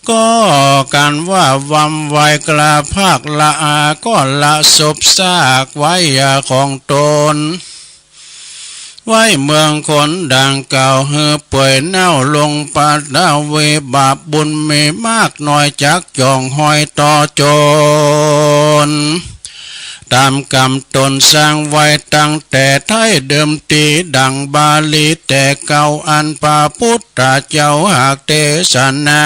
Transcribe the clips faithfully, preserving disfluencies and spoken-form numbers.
ก็กันว่าวำไวกล้าภาคละอาก็ละศพซากไว้ของตน ไว้เมืองคนดังกล่าวหื้อเปื่อยเน่าลงปะทวี บาปบุญมีมากน้อยจักจ่องห้อยต่อจน ตามกรรมตนสร้างไว้ตั้งแต่ไท้เดิมทีดังบาลีแต่เก่าอันพระพุทธเจ้าหากเทศนา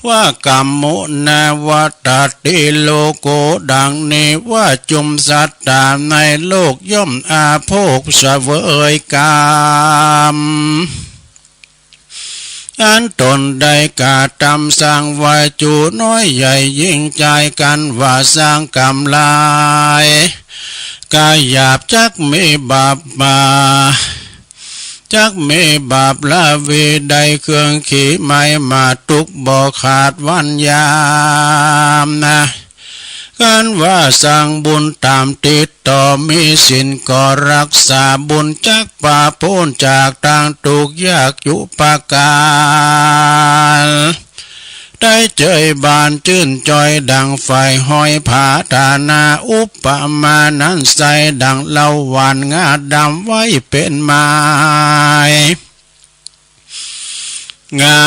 ว่ากรรมมุนาวัตติโลโก ดังนี้ว่าจุมสัตตาในโลกย่อมอาโภคเสวยกรรม อันตนได้กระทำสร้างไว้จูน้อยใหญ่ยิ่งใหญ่กันว่าสร้างกรรมหลาย กาหยาบจักมีบาปมา จักมีบาปละเวใดเครื่องขีไม้มาทุกข์บ่ขาดวันยามนะ กันว่าสร้างบุญตามติดต่อมีศีลก็รักษาบุญจักปราบพ้นจากทางทุกข์ยากอยู่ประการ ได้เจยบานชื่นจอยดังไฟห้อยผาฐานะอุปมานั้นใสดังเหล้าหวานงาดำไว้เป็นไม้ งา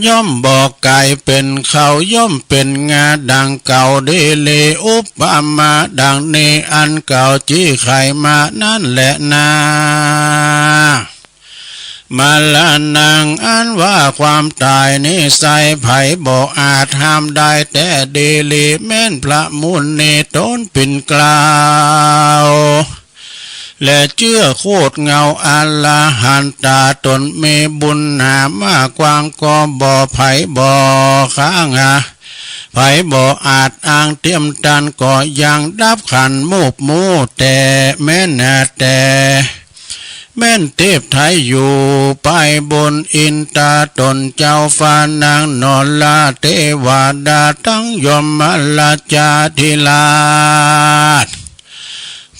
ย่อมบ่กลายเป็นข้าวย่อมเป็นงาดังเก่าดีหลีอุปมาดังนี้อันเก่าจี้ไขมานั้นแหละนา มรณังอันว่าความตายนี้ไซร้ไผบ่อาจห้ามได้แต่ดีหลีแม้นพระมุนีตนปิ่นเกล้า และเจื้อโคตรเงาอรหันตาตนมีบุญหนามากกว้างก็บ่ไผบ่ค้างหา ไผบ่อาจอ้างเตรียมตันก็ยังดับขันธ์มูบมูแต่แม้นแต่ แม้นเทพไทยอยู่ไปบนอินตาตนเจ้าฟ้านางนรเทวดาทั้งยมราชาธิราช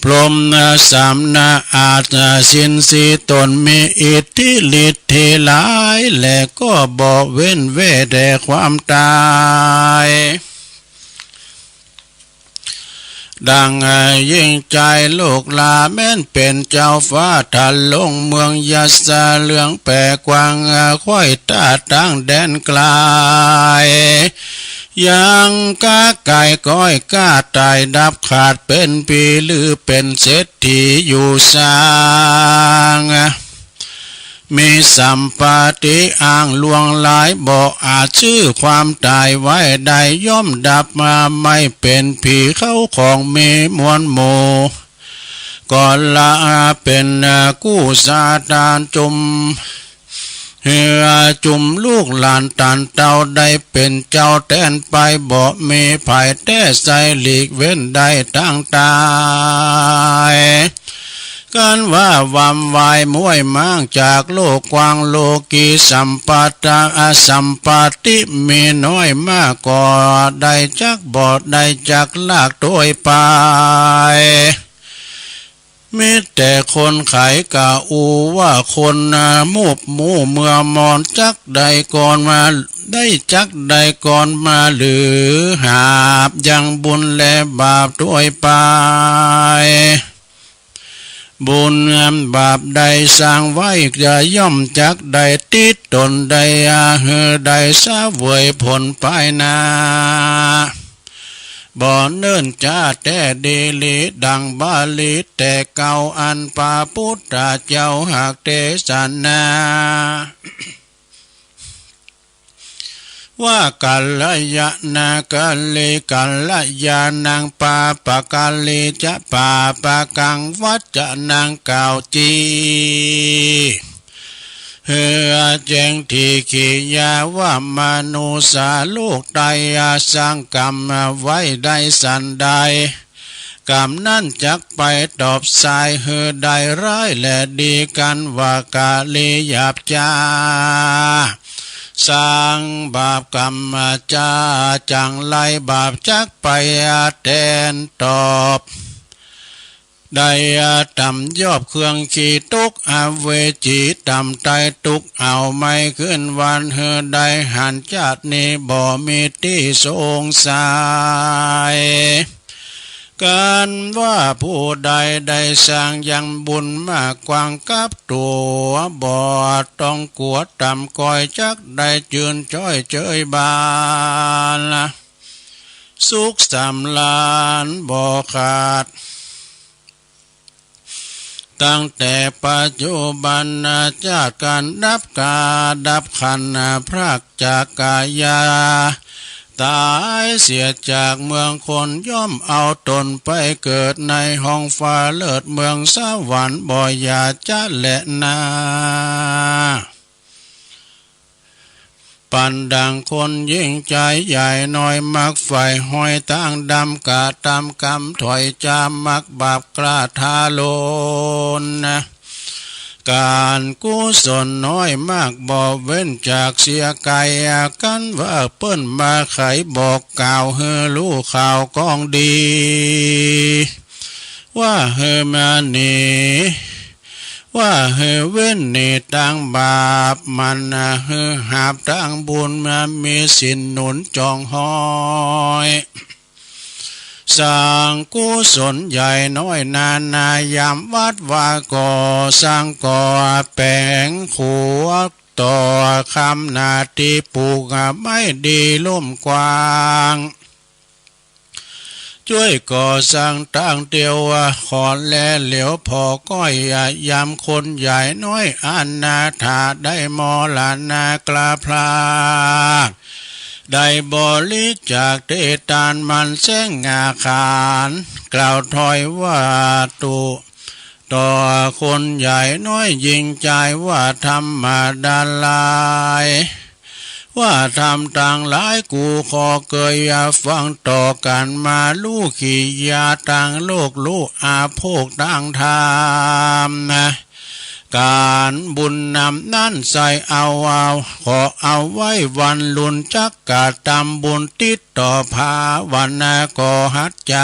พรหมสามนาอาจสินสีตนมีอิทธิฤทธิหลาย และก็บ่เว้นเว้แต่ความตาย ดังยิ่งใจลูกหลาแม้นเป็นเจ้าฟ้าทันลงเมืองยัสสะเหลืองแผ่กว้างค่อยตาตั้งแดนไกล ยังกะไก่ก้อยกล้าตายดับขาดเป็นผีหรือเป็นเศรษฐีอยู่สร้าง มีสัมปติอ้างลวงหลายบ่อาจซื้อความตายไว้ได้ย่อมดับมาไม่เป็นผีเข้าของมีมวลหมู่ ก็ละเป็นกู้สาตานจุม เฮือจุมลูกหลานตานเต้าได้เป็นเจ้าแทนไปบ่มีไผแท้ไซหลีกเว้นได้ทั้งตาย กันว่าวำวายม้วยม้างจากโลกกว้างโลกีสัมปตะอสัมปติมีน้อยมากก็ได้จักบ่ได้จักลากถ้วยไป มีแต่คนขายกะอู้ว่าคนมูบมูเมื่อมอนจักได้ก่อนมา ได้จักได้ก่อนมาหรือหาบยังบุญและบาปถ้วยไป บุญบาปได้สร้างไว้จะย่อมจักได้ติดตนได้อาหือได้เสวยผลภายหน้า บ่เนิ่นจ้าแต่ดีหลีดังบาลีแต่เก่าอันพระพุทธเจ้าหากเทศนา ว่ากัลยาณากัลลิกัลยาณังปาปะกัลลิจะปาปะกังวัจจะนังกล่าวจี เฮือแจ้งทีขียาว่ามนุษย์สาลูกไตอาสร้างกรรมไว้ได้สันใด กรรมนั้นจักไปตอบสายเฮือได้ร้ายและดีกันว่ากะลีหยาบจ้า สร้างบาปกรรมมาจ้าจังไรบาปจักไปแทนตอบ ได้ตำยอบเครื่องขี้ตุ๊กอเวจี ตำไตตุ๊กเอาไม้ขึ้นวัน หื้อได้หันจาตินี้บ่มีตี้สงสัย กันว่าผู้ใดได้สร้างยังบุญมากกว้างกับตัว บ่ต้องกลัวต่ำก้อย จักได้จื่นจ้อยเจยบาน สุขสำราญบ่ขาด ตั้งแต่ปัจจุบัน จากการดับกาดับขันธ์ พรากจากกายา ตายเสียจากเมืองคน ย่อมเอาตนไปเกิดในห้องฟ้าเลิศเมืองสวรรค์บ่อย่าจะแลนา ปานดังคนยิ่งใจใหญ่น้อย มักใฝ่ห้อยตางดำ กระทำกรรมถอยจา มักบาปกล้าท้าโลน การกุศลน้อยมากบ่เว้นจากเสียไกล กันว่าเปิ้นมาไขบอกกล่าว หื้อรู้ข่าวกองดี ว่าหื้อมาหนี ว่าหื้อเว้นหนีตางบาป มันหื้อหาบตางบุญ มามีศีลหนุนจองห้อย สร้างกุศลใหญ่น้อยนานา ยามวัดวาก่อสร้างก่อแปลงขัว ต่อคำนาที่ปลูกไม้ดีลุ่มกว้าง จ้วยก่อสร้างตางเตียว ขอแลเหลียวพอก้อย ยามคนใหญ่น้อยอนาถา ได้มรณะกลาพลาด ได้บริจาคเททานมันแสงอาคาร กล่าวถอยว่าตุ ต่อคนใหญ่น้อยยิ่งใจว่าธรรมดาลาย ว่าธรรมตังหลายกูขอเกยฟังต่อกันมา ลู่ขียาตังโลกลู่อาโภคตังธรรม การบุญนำนั้นใส่เอาเอา ขอเอาไว้วันลุนจักกะทำบุญติดต่อภาวนาก่อหัดใจ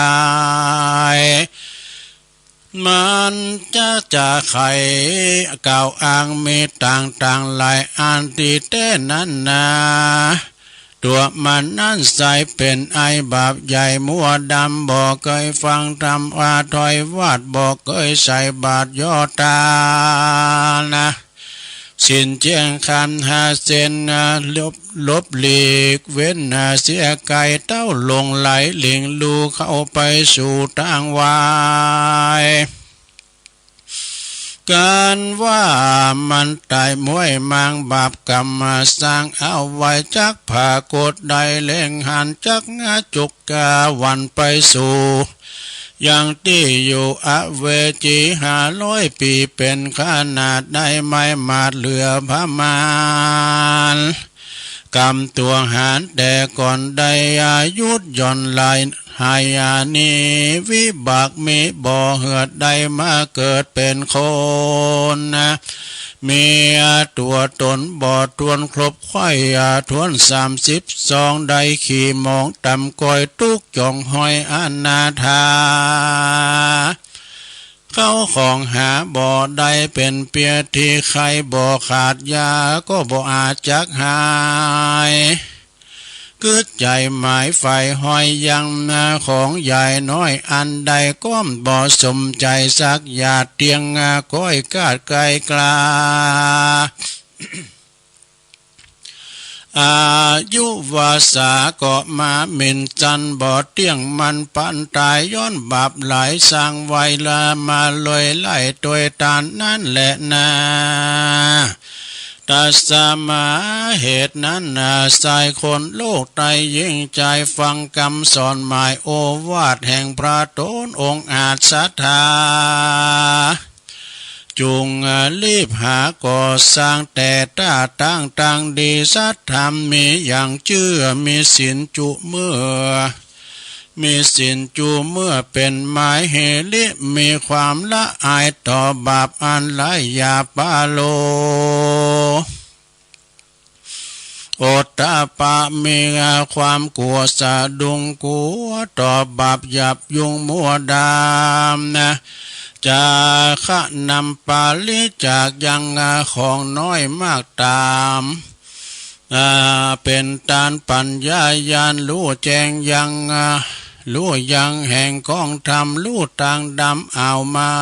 มันจะจะไขกล่าวอ้างมีต่างต่างหลายอันที่แท้นั้นนา ตัวมันนั้นใส่เป็นไอบาปใหญ่มัวดำ บ่เกยฟังธรรมว่าถอยวัด บ่เกยใส่บาตรย่อตานะ ศีลเจียงคำห้าเส้นนะ ลบ ลบหลีกเว้นนะเสียไกล เต้าหลงไหลหลิงลู่เข้าไปสู่ทางวาย กันว่ามันตายม้วยมางบาปกรรมมาสร้างเอาไว้ จักผากฏได้เล็งหัน จักงาจุกกาวันไปสู่ ยังตี้อยู่อเวจีห้าร้อยปี เป็นขนาดได้ไม้มาดเหลือประมาณ กรรมตัวหารแต่ก่อนได้อายุหย่อนไหล หายานีวิบากมีบ่เหือดได้มาเกิดเป็นคนนะ มีตัวตนบ่ทวนครบไขว้ทวนสามสิบสอง ได้ขี่หมองต่ำก้อยตุ๊กจ่องห้อยอนาถา เข้าของหาบ่ได้เป็นเปียที่ไขบ่ขาดยาก็บ่อาจจักหาย กึดใจหมายใฝ่ห้อยยังนาของใหญ่น้อยอันใดก้อมบ่สมใจสักอย่าเตียงก้อยกาดไกลกลา อายุวาสาก็มาหมิ่นจันบ่เตี้ยงมันปันตายย้อนบาปหลายสร้างไว้ละมาเลยไล่โดยตานนั้นแหละนา ตัสมาเหตุนั้นนา ชายคนโลกไตยิ่งใจฟังคำสอนหมายโอวาทแห่งพระตนองค์อาจศรัทธา จุงรีบหาก่อสร้างแต่ต้าตั้งตังดี สัตธรรมมีอย่างเชื่อ มีศีลจุเมื่อ มีศีลจุเมื่อเป็นไม้เหลิ มีความละอายต่อบาปอันร้ายอย่าปาโล โอตตาปะมีความกลัวสะดุ้งกลัวต่อบาปหยาบยุงมัวดำนะ จาคะนำปริจาคยังของน้อยมากตาม อ่า เป็นตานปัญญาญาณ ฮู้แจ้งยัง อ่า ฮู้ยังแห่งของธรรม ฮู้ตางดำเอาไม้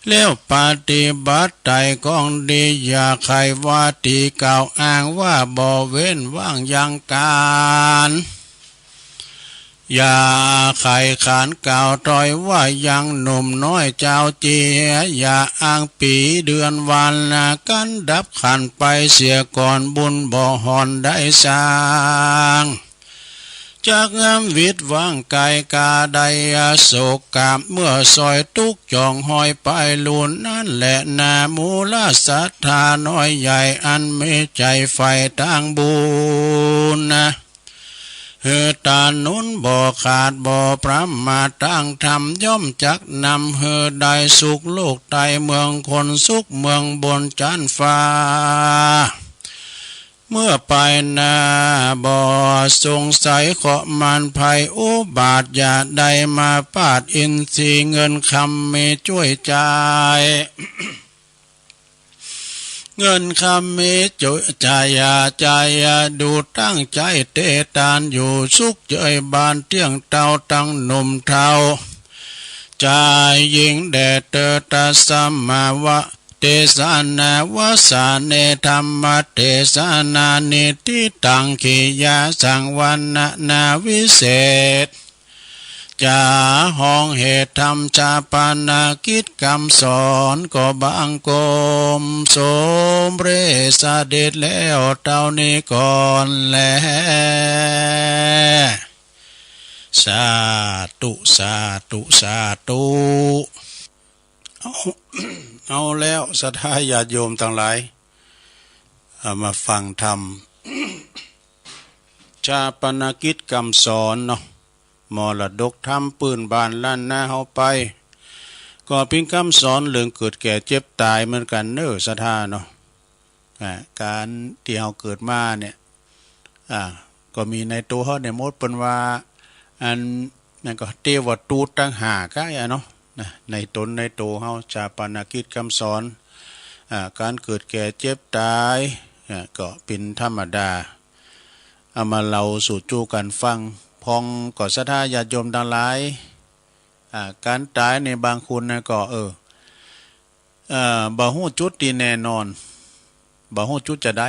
แล้วปฏิบัติไต่ของดี อย่าใคร่ว่าตี้กล่าวอ้างว่าบ่เว้นว่างยังการ อย่าใคร่ขานกล่าวถอยว่ายังหนุ่มน้อยเจ้าเจีย อย่าอ้างปีเดือนวัน กันดับขันไปเสียก่อน บุญบ่ฮอนได้สร้าง จักงามวิตว่างกายกาได้โศกกาบ เมื่อซอยตุ๊กข์จ่องหอยไปลูน นั่นแหละนามูลศรัทธาน้อยใหญ่ อันมีใจใฝ่ตางบุญนะ หื้อตาหนุนบ่ขาดบ่ประมาท ตางธรรมย่อมจักนำหื้อได้สุขโลกใต้ เมืองคนสุขเมืองบนจันฟ้า เมื่อไปหน้าบ่สงสัยเคราะห์มารภัยอุบาท อย่าได้มาปาดอินทรีย์ เงินคำมีจ้วยจ่าย เงินคำมีจ้วยจ่าย อย่าจ่ายอย่าดูด ตั้งใจเตตานอยู่สุขเจยบาน เตี้ยงเตาตั้งหนุ่มเฒ่า จ่ายหญิงแด่เตอ ตัสมา เตสนาวสาเน ธรรมเตสนานิ ทิตัง ขิยา สังวรณา นาวิเศษ จ๋า ห้องเหตุธรรมชาปนกิจกำสอน ก็บังคมสมเร็จเสด็จแล้วเต้านี้ก่อนแล สาธุ สาธุ สาธุ เอา เอาแล้วศรัทธาญาติโยมตังหลาย เอามาฟังธรรม ชาปนกิจกำสอนเนาะ มรดกธรรมปื้นบ้านล้านนาเฮาไป ก็เป๋นกำสอนเรื่องเกิดแก่เจ็บต๋ายเหมือนกั๋นเน้อศรัทธาเนาะ อ่า ก๋านตี้เฮาเกิดมาเนี่ย อ่า ก็มีในตั๋วเฮาเนี่ยหมด เปิ้นว่า อัน นั้นก็เตวะตูตตังห้าก้าอะเนาะ นะ ในต๋นในตั๋วเฮา ชาปนกิจกำสอน อ่า ก๋านเกิดแก่เจ็บต๋าย อ่า ก็เป๋นธรรมดา เอามาเล่าสู่จู้กั๋นฟัง พ่องก็ศรัทธาญาติโยมตังหลาย อ่า ก๋านต๋ายเนี่ยบางคนนะก็ เออ เอ่อ บ่ฮู้จุดตี้แน่นอน บ่ฮู้จุดจะใด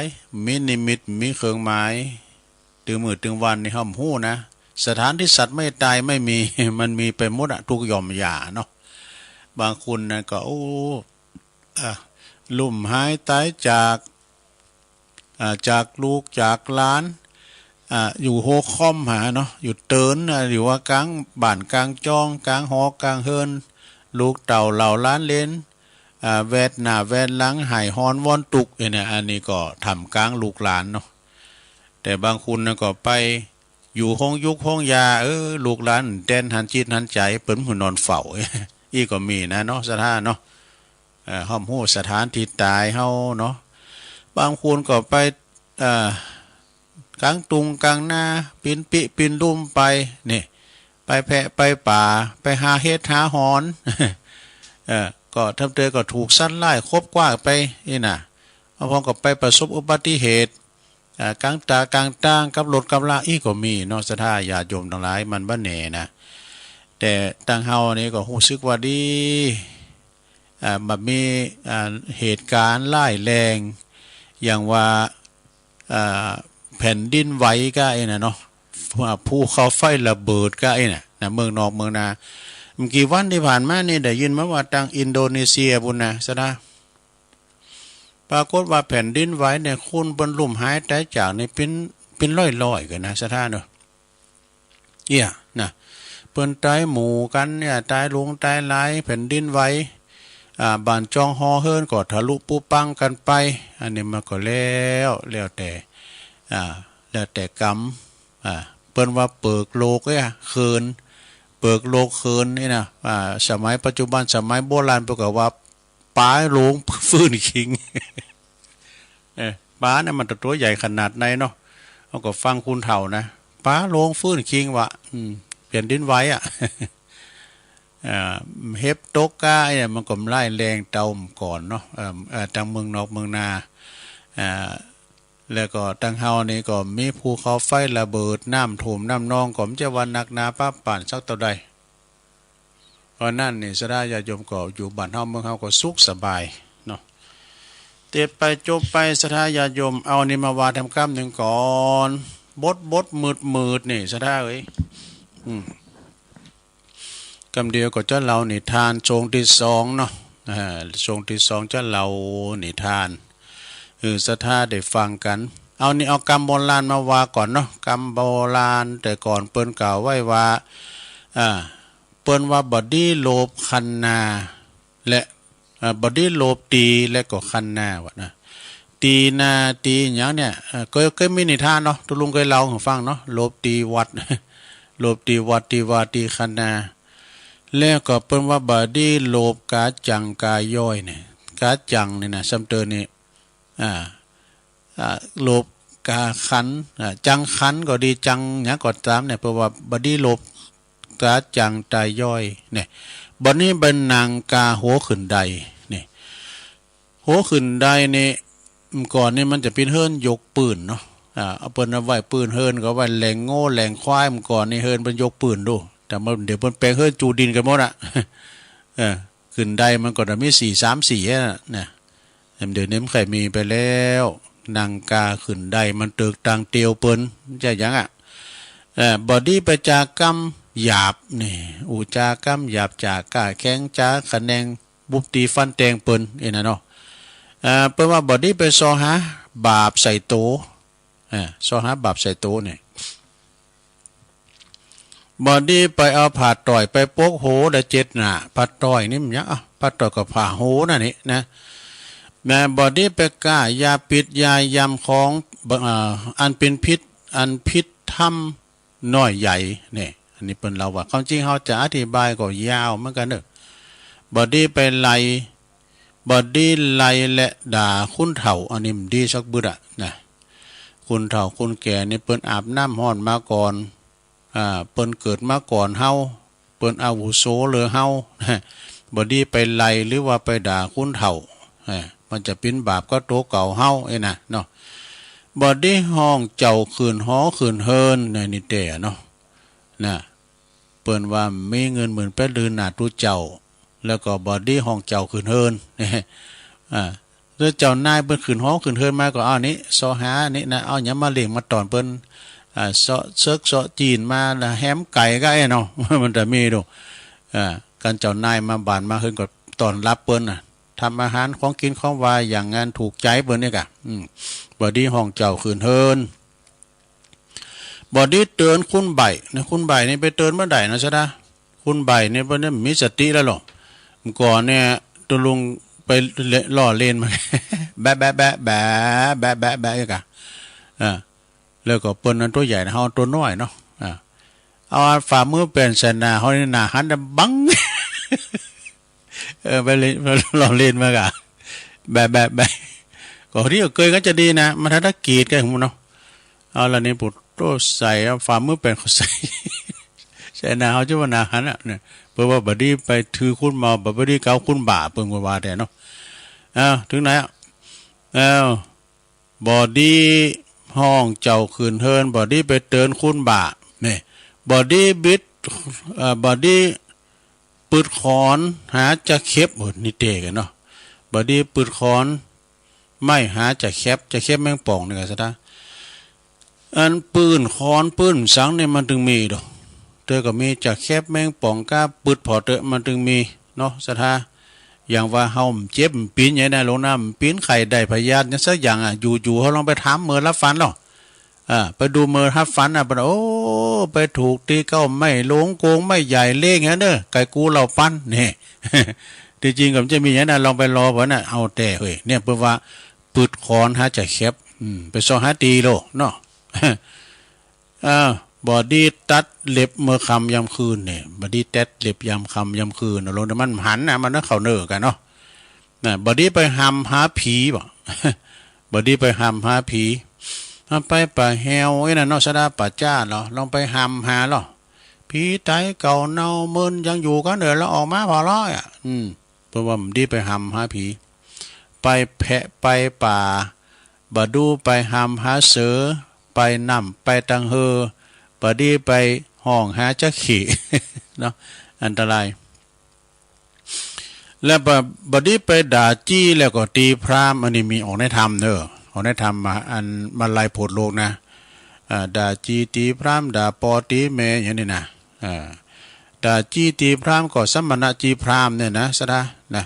มีนิมิต มีเครื่องหมาย ตึงมื้อตึงวันนี่เฮาบ่ฮู้นะ สถานที่สัตว์ไม่ตายไม่มี มันมีไปหมดอะ ทุกหย่อมหญ้าเนาะ บางคนนะก็ โอ้ อ่ะ ลุ่มหายต๋ายจาก อ่า จากลูกจากหลาน อ่า อยู่โฮคอมหาเนาะ อยู่เติน อ่า อยู่ว่ากลางบ้านกลางจอง กลางหอกลางเฮือน ลูกเต้าเหล่าหลานเหลน อ่า แวดหน้าแวดหลัง ไห้ฮ้อนวอนตุ๊ก เอ้ยเนี่ย อันนี้ก็ท่ามกลางลูกหลานเนาะ แต่บางคนนะก็ไปอยู่โฮงยุกโฮงยา เออ ลูกหลานแตนหันจิตหันใจ๋ เปิ้นหื้อนอนเฝ้า อี้ก็มีนะเนาะ ศรัทธาเนาะ เอ่อ ฮ้อมฮู้สถานที่ต๋ายเฮาเนาะ บางคนก็ไป เอ่อ กลางตุงกลางนา ปีนปิปีนลุ่มไป นี่ ไปแพะไปป่า ไปหาเห็ดหาหอน เอ่อ ก็ทำเตอก็ถูกสัตว์ร้ายคบคว้าไป นี่นะ บางคนก็ไปประสบอุบัติเหตุ อ่า กลางต๋ากลางตางกับรถกับลา อี้ก็มีเนาะ ศรัทธาญาติโยมตังหลาย มันบ่แน่นะ แต่ตังเฮานี่ก็ฮู้สึกว่าดี อ่า บ่มี อ่า เหตุการณ์ร้ายแรง อย่างว่า อ่า แผ่นดินไหวก้าอี้นะเนาะ อ่า ภูเขาไฟระเบิดก้าอี้นะ นะ เมืองนอกเมืองนา บ่กี่วันตี้ผ่านมานี่ได้ยินมาว่าตังอินโดนีเซียปู้นนะ ศรัทธา ปรากฏว่าแผ่นดินไหวเนี่ย คนเปิ้นลุ่มหายต๋ายจากนี่เป๋น เป๋นร้อยๆ กั๋นนะ ศรัทธาเนาะ เอี้ย นะ เปิ้นต๋ายหมู่กั๋นเนี่ย ต๋ายหลวงต๋ายหลาย แผ่นดินไหว อ่า บ้านจองหอเฮือนก็ทะลุปุพังกั๋นไป อันนี้มันก็แล้ว แล้วแต่ อ่า แล้วแต่กรรม อ่า เปิ้นว่าเปิกโลกเอี้ย เขิน เปิกโลกเขินนี่นะ อ่า สมัยปัจจุบัน สมัยโบราณเปิ้นก็ว่า ป๋าโลงฟื้นคิง เออ ป๋าเนี่ยมันตั๋วใหญ่ขนาดไหนเนาะ เฮาก็ฟังคนเฒ่านะ ป๋าโลงฟื้นคิงวะ อืม แผ่นดินไหวอะ เอ่อ เห็บตกกา ไอ้เนี่ยมันก็ไล่แรงเตาก่อนเนาะ เอ่อ เอ่อ ตังเมืองนอกเมืองนา เอ่อ แล้วก็ตังเฮานี่ก็มีภูเขาไฟระเบิด น้ำท่วมน้ำนอง ก็มันจะว่าหนักหนาปะปานสักเท่าใด เพราะนั้นนี่ศรัทธาญาติโยมก็อยู่บ้านเฮาเมืองเฮาก็สุขสบายเนาะ เตรียมไปจบไปศรัทธาญาติโยม เอานี่มาว่าทำกำหนึ่งก่อน บดบดมืดมืดนี่ศรัทธาเอ้ย อืม กำเดียวก็จะเล่านิทานช่วงที่สองเนาะ อ่า ช่วงที่สองจะเล่านิทาน เออ ศรัทธาได้ฟังกัน เอานี่เอากำโบราณมาว่าก่อนเนาะ กำโบราณแต่ก่อนเปิ้นกล่าวไว้ว่า อ่า เปิ้นว่าบ่ดีโลภคันนา และ อ่า บ่ดีโลภตี๋และก็คันนาว่านะ ตี๋นาตี๋หยังเนี่ย เอ่อ เคย เคยมีนิทานเนาะ ตุ๊ลุงเคยเล่าให้ฟังเนาะ โลภตี๋วัด โลภตี๋วัด ตี๋วา ตี๋คันนา แล้วก็เปิ้นว่าบ่ดีโลภกาจังกาย้อยเนี่ย กาจังนี่นะ ซ้ำเติมนี่ อ่า อ่า โลภกาขัน อ่า จังขันก็ดี จังหยังก็ตามเนี่ย เปิ้นว่าบ่ดีโลภกาจังตาย้อยเนี่ย บ่นี้ไปนั่งกาหัวขึ้นไดเนี่ย หัวขึ้นไดนี่ เมื่อก่อนนี่มันจะเป็นเฮือนยกปืนเนาะ อ่า เอาเปิ้นเอาไว้ปืนเฮือนก็ไว้แหล่งงัวแหล่งควาย เมื่อก่อนนี่เฮือนเปิ้นยกปืนดู แต่มันเดี๋ยวเปิ้นแปลงเฮือนจูดินกันหมดอะ เออ ขึ้นไดมันก็จะมีสี่สามสี่อะนะ เดี๋ยวนี้มันใค่มีไปแล้ว นั่งกาขึ้นไดมันตึกตังเตียวเปิ้น ใช่ยังอะ เอ่อ บ่ดีไปจากกำหยาบนี่ อู้จากำหยาบ จาก้าแข้ง จากคะแนง บุบตีฟันแตงเปิ้น เอ็นน่ะเนาะ เอ่อ เปิ้นว่าบ่ดีไปซอหาบาปใส่โต เอ่อ ซอหาบาปใส่โตเนี่ย บ่ดีไปเอาผ้าต้อยไปปกโหและเจ็ดหน้า ผ้าต้อยนี่มันหยัง อ่ะ ผ้าต้อยก็ผ้าโหนั่นนี่นะ แม่บ่ดีไปก้ายาปิดยายำของ เอ่อ อันเป็นพิษ อันผิดธรรมน้อยใหญ่เนี่ย อันนี้เปิ้นเล่าว่า ความจริงเฮาจะอธิบายก็ยาวเหมือนกันเนอะ บ่ดีไปไล่ บ่ดีไล่และด่าคนเฒ่า อันนี้มันดีสักบึดอะนะ คนเฒ่าคนแก่นี่เปิ้นอาบน้ำร้อนมาก่อน อ่า เปิ้นเกิดมาก่อนเฮา เปิ้นอาวุโสเหลือเฮา บ่ดีไปไล่หรือว่าไปด่าคนเฒ่า อ่า มันจะเป็นบาปกับตัวเก่าเฮาเองนะเนาะ บ่ดีฮ้องเจ้าขึ้นหอขึ้นเฮือนในนี่แต่เนาะ นะ เปิ้นว่ามีเงินหมื่นแปดหมื่นหน้าตู้เจ้า แล้วก็บ่ดีฮ้องเจ้าขึ้นเฮือน อ่า แล้วเจ้านายเปิ้นขึ้นหอขึ้นเฮือนมาก็เอานี่ ซอหานี่นะ เอาหยังมาเลี้ยงมาต้อนเปิ้น อ่า ซอเซิกซอจีนมานะ แหมไก่ก็ไอ้เนาะ มันจะมีดู อ่า กันเจ้านายมาบ้านมาเฮือนก็ต้อนรับเปิ้นน่ะ ทำอาหารของกินของหวานอย่างงานถูกใจเปิ้นนี่กะ อืม บ่ดีฮ้องเจ้าขึ้นเฮือน บ่ดีเตือนคนใบ้นะ คนใบ้นี่ไปเตือนบ่ได้นะซะนะ คนใบ้นี่เปิ้นนี่มีสติแล้วหรอ เมื่อก่อนเนี่ย ตุ๊ลุงไปเล่น ล้อเล่นมา แบะ แบะ แบะ แบะ แบะ แบะ แบะ กะ อ่า แล้วก็เปิ้นนั้นตัวใหญ่นะ เฮาตัวน้อยเนาะ อ่า เอาฝ่ามือแป้นใส่หน้าเฮานี่ หน้าหันน่ะบัง เออ ไปเล่น ล้อเล่นมากะ แบะ แบะ แบะ ก็เรียกเกยก็จะดีนะ มันถ้าตะกีดกันหมดเนาะ เอาละนี่ ปุ๊ดโตใส่ เอาฝ่ามือแป้นเขาใส่ ใส่หน้าเฮาจะว่าหน้าหันอ่ะเนี่ย เปิ้นว่าบ่ดีไปถือคนเมา บ่ดีเกาคนบ้า เปิ้นก็ว่าแต่เนาะ อ้าว ถึงไหนอ่ะ อ้าว บ่ดีฮ้องเจ้าขึ้นเฮือน บ่ดีไปเตือนคนบ้า นี่ บ่ดีบิด เอ่อ บ่ดีปืดขอนหาจะเข็บ โอ้ นี่เตะกันเนาะ บ่ดีปืดขอนไม้หาจะแคบ จะแคบแมงป่องนี่กะซะตา อันปืนขอนปืนสังเนี่ยมันถึงมีดอก เตอก็มีจะแคบแมงป่องก้าปืดพอเตอะมันถึงมีเนาะ ศรัทธา อย่างว่าเฮาเจ็บมันปีนใหญ่นะ ลงน้ำมันปีนไข่ได้พยาธิหยังสักอย่างอ่ะ อยู่ๆ เฮาลองไปถามเมินรับฟันเนาะ อ่า ไปดูเมินรับฟันน่ะ เปิ้น โอ้ ไปถูกตีเก้าไม้หลวงโกงไม้ใหญ่เล่งฮะเนอะ ไก่กูเหล่าปัน นี่ ที่จริงก็มันจะมีอย่างนั้น ลองไปรอเปิ้นน่ะ เอาแต่เฮ้ย เนี่ย เปิ้นว่าปืดขอนหาจะแคบ อืม ไปซอหาตีโลเนาะ อ่า บ่ดีตัดเล็บเมื่อค่ำยามคืนเนี่ย บ่ดีตัดเล็บยามค่ำยามคืน ลงแต่มันหันนะ มันเข้าเนื้อกันเนาะ นะ บ่ดีไปหำหาผีบ่ บ่ดีไปหำหาผี หำไปป่าแฮวไอ้นั่นเนาะ ศรัทธา ป่าจ้าเหรอ ลองไปหำหาเหรอ ผี ผีต๋ายเก่าเน่าเมินยังอยู่กั๋นเด้อ แล้วออกมาผ่อร้อยอะ อืม เปิ้นว่าบ่ดีไปหำหาผี ไปแพะไปป่า บ่ดูไปหำหาเสือ ไปน้ำไปตังเฮอ บ่ดีไปฮ้องหาจักขี้ เนาะ อันตราย แล้วบ่ บ่ดีไปด่าจี้แล้วก็ตีพราหมณ์ อันนี้มีออกในธรรมเด้อ ออกในธรรมมา อันมาไล่โผดโลกนะ อ่า ด่าจี้ตีพราหมณ์ ด่าปอตีแม่อย่างนี้นะ อ่า ด่าจี้ตีพราหมณ์ก็สมณะจี้พราหมณ์เนี่ยนะ ศรัทธานะ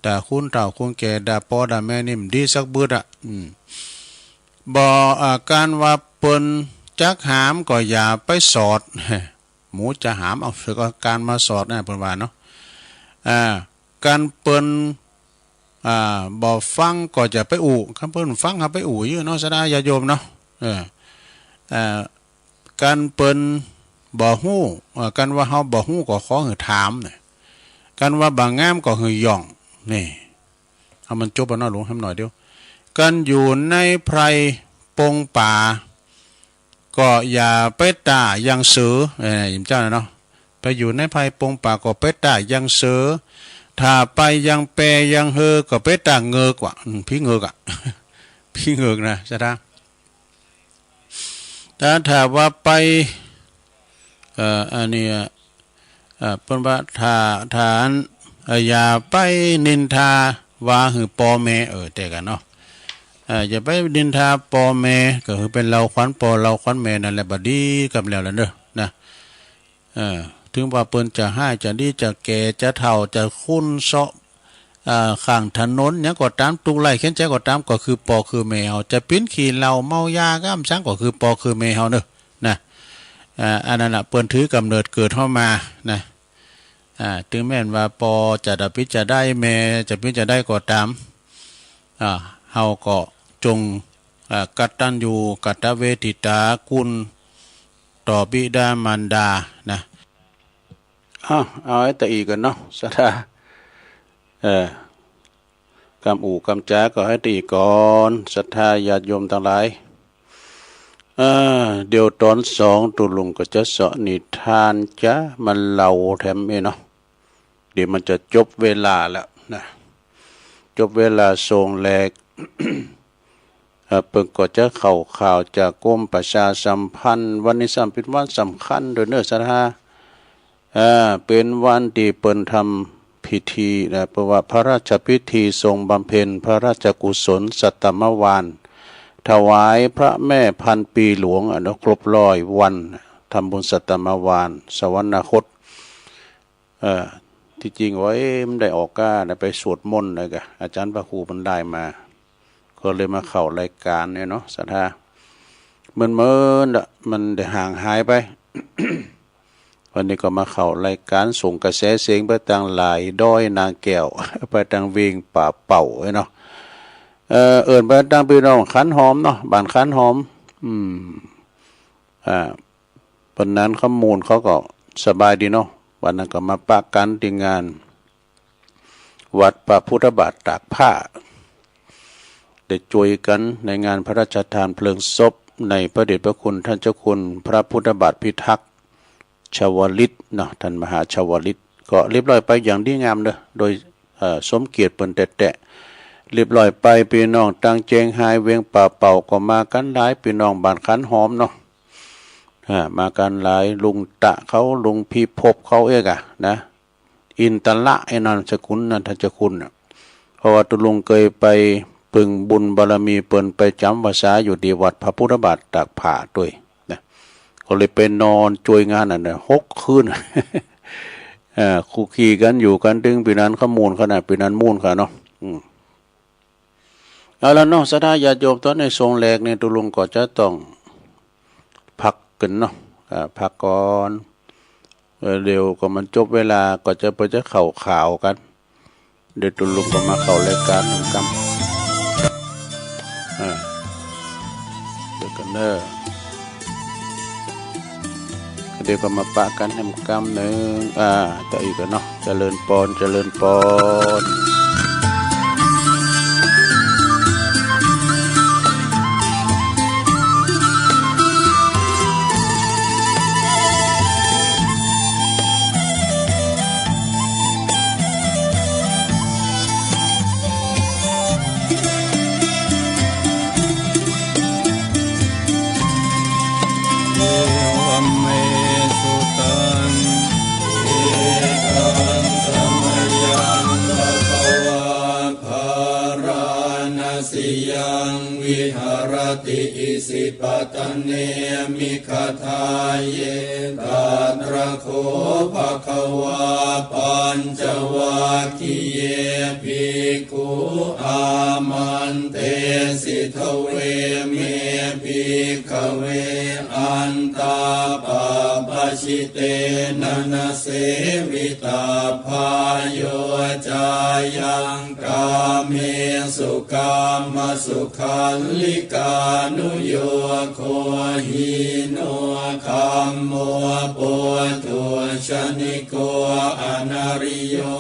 ด่าคนเฒ่าคนแก่ ด่าปอด่าแม่นี่บ่ดีสักบึดอะ อืม บ่ อ่า การว่าเปิ้นจักหามก็อย่าไปสอด หมูจะหามเอาเสือก็การมาสอดนะ เปิ้นว่าเนาะ อ่า การเปิ้น อ่า บ่ฟังก็อย่าไปอู้ คันเปิ้นฟังเฮาไปอู้อยู่เนาะ ศรัทธาญาติโยมเนาะ เออ อ่า การเปิ้นบ่ฮู้ เอ่อ การว่าเฮาบ่ฮู้ก็ขอหื้อถามนะ การว่าบ่งามก็หื้อย่อง นี่ เอามันจบเอาเนาะ หลวงแหมหน่อยเดียว การอยู่ในไพรปงป่า ก็อย่าไปต้าอย่างเสือ เอ่อ ยิมเจ้านะเนาะ ไปอยู่ในไพรปงป่าก็ไปต้าอย่างเสือ ถ้าไปอย่างแปะอย่างเฮอก็ไปต้าเงือกว่ะ อืม ผีเงือกอะ ผีเงือกนะ ศรัทธา ถ้า ถ้าว่าไป เอ่อ อันนี้ เอ่อ เปิ้นว่าถ้า ถ้าอัน เอ่อ อย่าไปนินทาว่าหื้อปอแม่ เออ แต่กันเนาะ เอ่อ อย่าไปนินทาปอแม่ ก็คือไปเล่าขวัญปอเล่าขวัญแม่นั่นแหละ บ่ดีกำแล้วล่ะเด้อ นะ เอ่อ ถึงว่าเปิ้นจะฮ้ายจะดี จะแก่ จะเฒ่า จะคุนเซาะ อ่า ข้างถนนหยังก็ต๋าม ตุ๊กข์ไร้เข็ญใจ๋ก็ต๋าม ก็คือปอคือแม่เฮา จะปิ้นขี้เหล้าเมายาก้ำซั้ง ก็คือปอคือแม่เฮาเนอะ นะ อ่า อันนั้นน่ะ เปิ้นถือกำเนิดเกิดเฮามา นะ อ่า ถึงแม้นว่าปอจะดาปิดจะได้ แม่จะปิดจะได้ก็ต๋าม อ่า เฮาก็จง อ่า กตัญญูกตเวทิตาคุณต่อบิดามารดา นะ เอา เอาไว้แต่อีกก่อนเนาะ ศรัทธา เออ กำอู้กำจาก็ให้แต่อีกก่อน ศรัทธาญาติโยมตังหลาย เออ เดี๋ยวต๋อนสอง ตุ๊ลุงก็จะเสาะนิทานจะมาเล่าแถมเองเนาะ เดี๋ยวมันจะจบเวลาแล้วนะ จบเวลาส่งแหลก เอ่อ เปิ้นก็จะเข้าข่าวจากกรมประชาสัมพันธ์ วันนี้ซ้ำเป๋นวันสำคัญโดยเนอะ ศรัทธา เอ่อ เป๋นวันตี้เปิ้นทำพิธีนะ เปิ้นว่าพระราชพิธีทรงบำเพ็ญพระราชกุศลสัตตมวาน ถวายพระแม่พันปีหลวง อ่ะเนาะ ครบร้อยวัน ทำบุญสัตตมวาน สวรรคต เอ่อ ตี้จริงว่า เอ๊ะ มันได้ออกก้านะ ไปสวดมนต์นะกะ อาจารย์พระครูเปิ้นได้มา ก็เลยมาเข้ารายการเนี่ยเนาะ ศรัทธา เหมือนๆ ละ มันได้ห่างหายไป วันนี้ก็มาเข้ารายการส่งกระแสเสียงไปตางหลายดอยนางแก้ว ไปตางเวียงป่าเป่าเนาะ เอ่อ เอิ้นไปตางพี่น้องขันหอมเนาะ บ้านขันหอม อืม อ่า เปิ้นนั้นข้อมูลเขาก็สบายดีเนาะ วันนั้นก็มาปะกั๋นตี้งาน วัดพระพุทธบาทตากผ้า ได้ช่วยกั๋นในงานพระราชทานเพลิงศพในพระเดชพระคุณท่านเจ้าคุณพระพุทธบาทพิทักษ์ชวลิตเนาะ ท่านมหาชวลิต ก็เรียบร้อยไปอย่างดีงามเนาะ โดย เอ่อ สมเกียรติเปิ้นแต๊ๆ เรียบร้อยไป พี่น้องตางเจียงฮาย เวียงป่าเป่า ก็มากั๋นหลาย พี่น้องบ้านขันหอมเนาะ อ่า มากั๋นหลาย ลุงตะเขา ลุงพิภพเขาเอกอะนะ อินตละ ไอ้นามสกุลนะ ท่านเจ้าคุณน่ะ เพราะว่าตุ๊ลุงเคยไปเปิ่งบุญบารมีเปิ้น ไปจ๋ำพรรษาอยู่ตี้วัดพระพุทธบาทตากผ้าตวยนะ ก็เลยไปนอนช่วยงานอันนั้นหกคืน เอ่อ คุกคีกั๋นอยู่กั๋น ตึงปีนั้นข้อมูลขนาด ปีนั้นมูนค่ะเนาะ อืม เอาละเนาะ ศรัทธาญาติโยม ต๋อนนี้ส่งแหลกนี่ตุ๊ลุงก็จะต้องพักกั๋นเนาะ อ่า พักก่อน เออ เดี๋ยวก็มันจบเวลา ก็จะไปจะเข้าข่าวกั๋น เดี๋ยวตุ๊ลุงก็มาเข้ารายการนำกั๋น อ่า เดี๋ยวกั๋นเนาะ เดี๋ยวก็มาปะกั๋นแหมกำนึ่ง อ่า ต่ออีกแล้วเนาะ เจริญปอน เจริญปอน viharati isipatane migadāye. Tatra kho bhagavā pañcavaggiye bhikkhū āmantesi: Dveme, bhikkhave, antā pabbajitena na sevitabbā, yo cāyaṃ kāmesu kāmasukhallikānuyogo hīno gammo pothujjaniko anariyo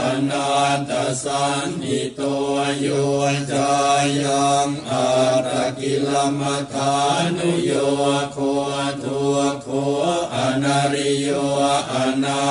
anatthasañhito, yo cāyaṃ attakilamathānuyogo dukkho anariyo anā